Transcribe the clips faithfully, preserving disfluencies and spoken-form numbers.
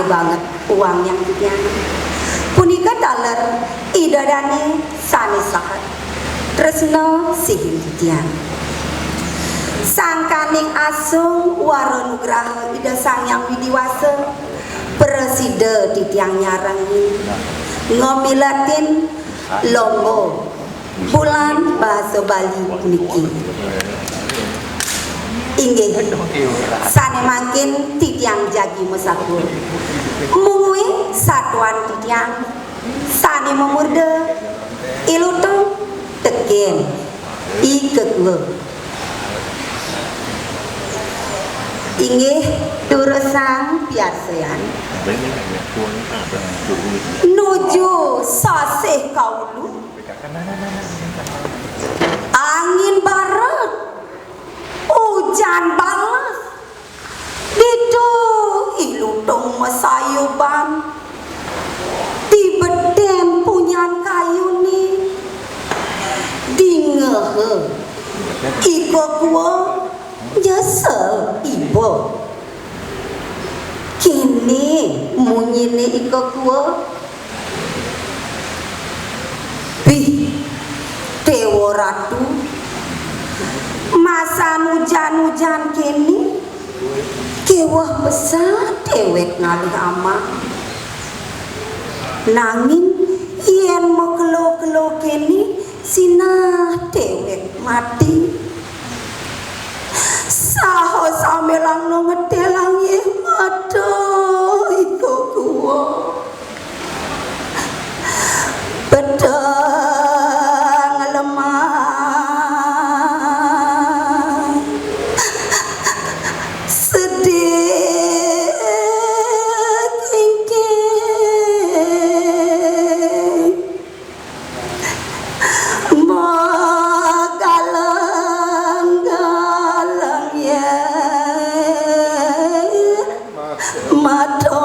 banget uang yang titiang. Punika taler Ida Dane sane sahat tresna sihin titiang. Sangkaning asung wara nugraha Ida Sang Hyang Widi Wasa, prasida titiang nyarengin ngamiletin lomba Bulan Basa Bali niki. Inggih, sane mangkin titiang jagi masatua. Mungguing satuan titiang sane mamurda I Lutung teken I Kekua. Inggih, durusang piarsayan. Nuju sasih kaulu. Angin baret, ujan bales, ditu I Lutung masayuban, di beden punyan kayune, dingeha I Kekua nyesel iba. Kene munyine I Kekua, "Bih, Dewa Ratu, masan ujan-ujan kene, keweh pesan dewek ngalih amah. Nanging yen makelo-kelo kene, sinah dewek mati." Saha samelangna ngedelang ih mata I Kekua. Pedang lemah sedih kingking. Magaleng-galeng ya mata.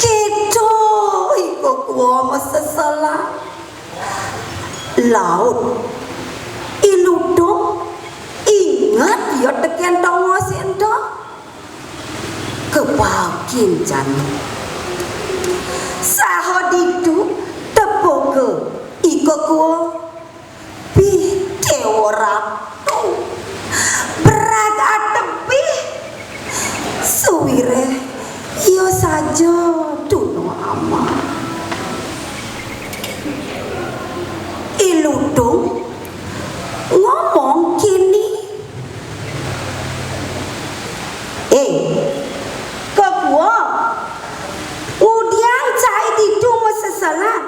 Kita I Kekua maseselan. Laut I Lutung inget ya teken tongos ento. Kepakin jani. Saha ditu tepuka I Kekua. Bih Dewa Ratu, berag atebih, suwireh ia saja tuna amah. I Lutung ngomong kini, "Eh, Kekua, ngudiang cai ditu maseselan,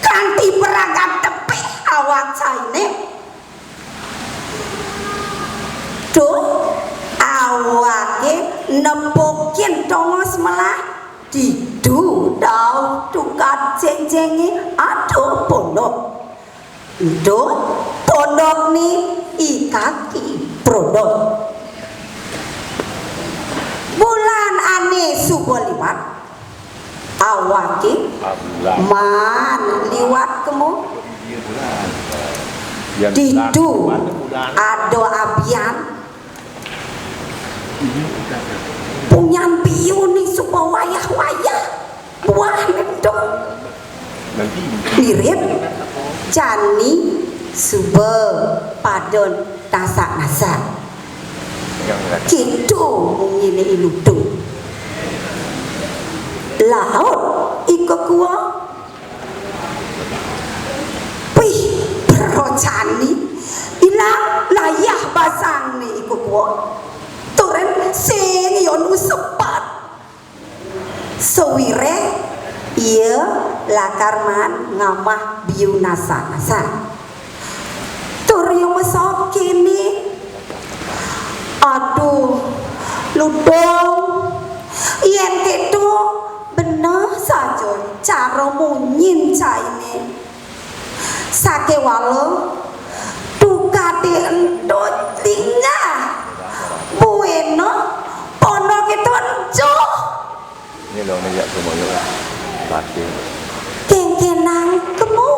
kanti berag atebih awak caine." Tuh, awake nepukin tongos melah, ditu dauh tukad cengcenge, aduh pondok. Ento pondok ni I Kaki Prodok. Bulan ane suba liwat, awake man liwat kemo. Ditu ada abian punyan biu ni suba wayah-wayah. Wah, nento. Mirip jani suba pada nasak-nasak. Kitu mungine I Lutung. Laut I Kekua. Pih, pero jani ilang layah basangne I Kekua. Turen sing ya nu sepat. Sawireh ia lakar maan ngamah biu nasak-nasak. Tur ia masaut kene, "Aduh, Lutung, yen keto beneh saja cara munyin caine. Sakewala tukade ento linggah, buena pondok ento encuh." Ini lho, ini ya semuanya. Lagi. Kengkenang kemu.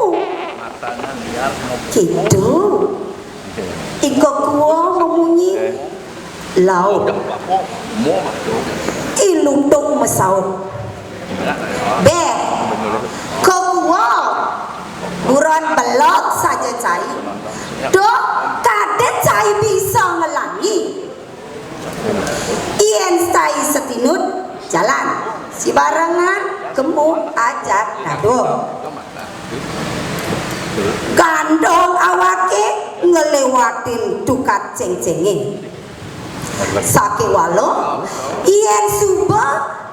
Kitu. I Kekuwung mamunyi, laut. I Lutung masaut, "Béh, Kekuwung, buron belog saja cai. Duh, kadén cai bisa ngelangi. Yén cai satinut, jalan. Sibarengan kemu ajak dadua." Gandong awaké ngléwatin tukad céngcéngé. Sakéwala, yén suba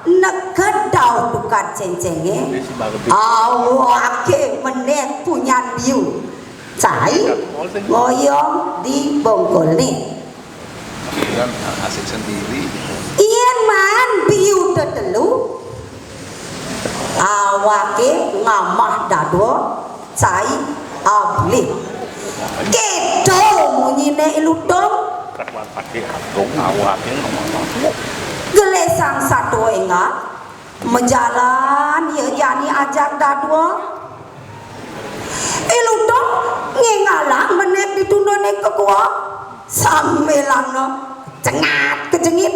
neked dauh tukad céngcéngé, awaké menék punyan biu. Cai ngoyong di bongkolné. Yén maan biu tetelu, awaké ngamah dadua, cai abulih. Kéto munyiné I Lutung. Gelisang satua énggal, majalan ia jani ajak dadua. I Lutung ngéngalang menék di tunduné Kekuwung, sambilanga cengat kejengit.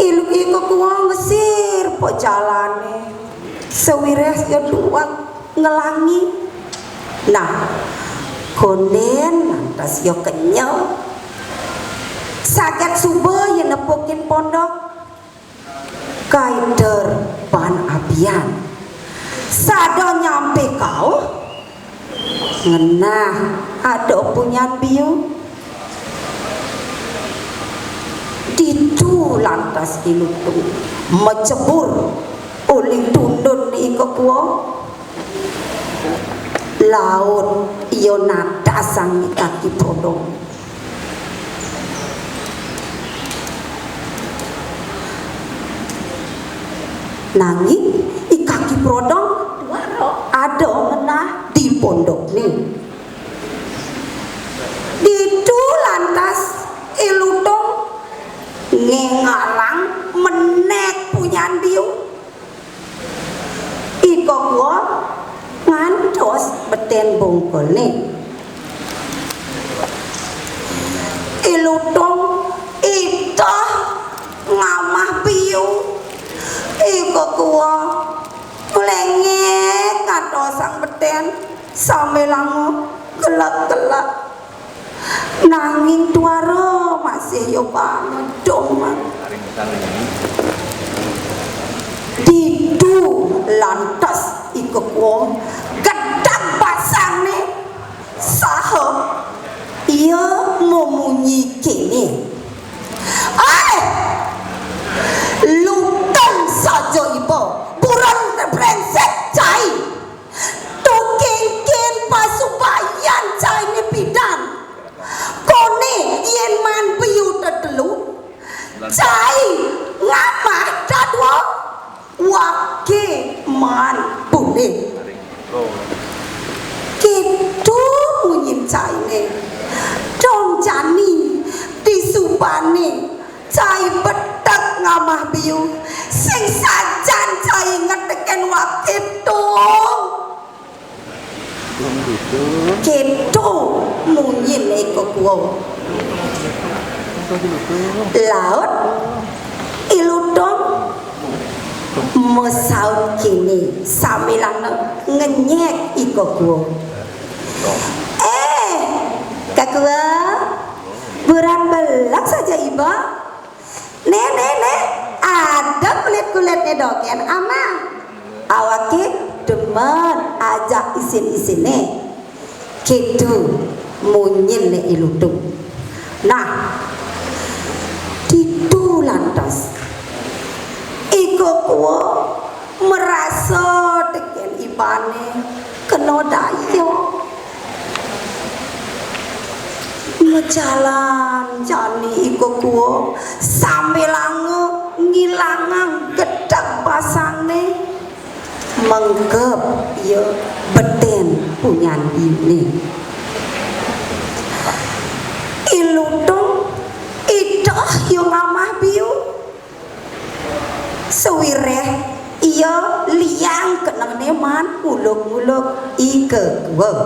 Ilu-, I Kekuwung ngesir pojalané, sawiréh ia dueg ngelangi. Nah, kondén lantas ia kenyel. Saget suba ia nepukin pondok. Kaiter baan abian. Sada nyampé kauh, ngenah ada punyan biu. Ditu lantas I Lutung macebur uli tundun I Kekuwung. Laut ia natasang I Kaki Prodong. Nanging I Kaki Prodong ada ngenah di pondokné. Ditu lantas I Lutung ngéngalang menék punyan biu. I Kekuwung ngantos betén bongkolné. I Lutung iteh ngamah biu. I Kekuwung nglengek ngantos sang betén sambilanga gelek-gelek. Nanging tuara masih ia baan medung. Ditu lantas I Kekuwung gedeg basangné saha ia mamunyi kéné, "Ai! Lutung saja iba, buron bréngsék cai! Tukéngkén pasubayan cainé pidan. Koné yén maan biu tetelu, cai ngamah dadua, waké maan bulih." Kéto munyin cainé. Dong jani disubané cai betek ngamah biu, sing sajan cai ngetekén waké tung. Kéto munyin I Kekuwung. Laut I Lutung masaut kéné sambilanga ngenyek I Kekuwung, "Eh, Kekuwung, buron belog saja iba. Né, né, né, ada kulit-kulitné dogén amah. Awaké demen ajak isin-isinné." Kéto munyin I Lutung. Nah, ditu lantas I Kekuwung marasa tekén ibané kena daya. Majalan jani I Kekuwung sambilanga ngilangang gedeg basangné, mengkeb ia betén punyan biuné. I Lutung iteh ia ngamah biu. Sawiréh Iya liang kenengné maan nguluk-nguluk I Kekuweng.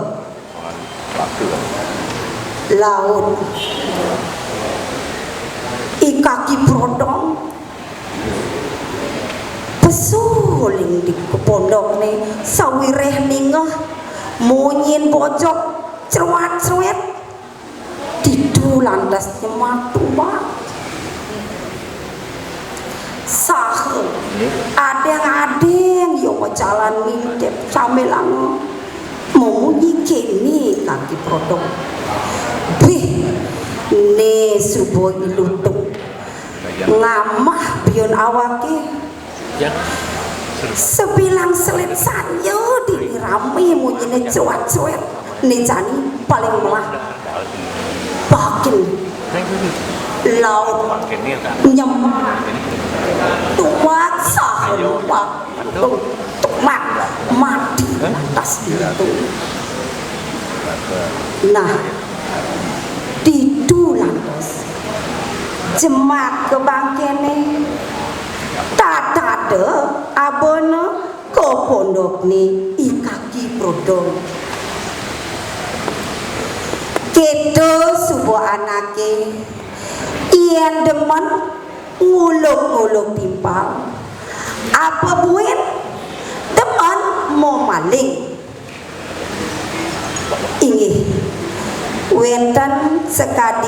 Laut. I Kaki Prodong pesu uli di pondokné sawiréh ningeh munyin bojog cruat-cruit. Ditu lantas nyemak tumbak. Saha adéng-adéng ya majalan ngintip sambilanga mamunyi kéné I Kaki Prodong. Bih, né suba I Lutung ngamah biun awaké. Sabilang selit sanja dini ramé munyiné cruat-cruit. Né jani paling melah. Bakin laut nyemak. Tumbak saha lupa. Tumbak mati lantas ditu. Nah, ditu lantas jemak ka bangkéné. Tatada abana ka pondokné I Kaki Prodong. Kéto suba anaké yén demen nguluk-nguluk timpal. Apa buin demen mamaling. Inggih, wénten sakadi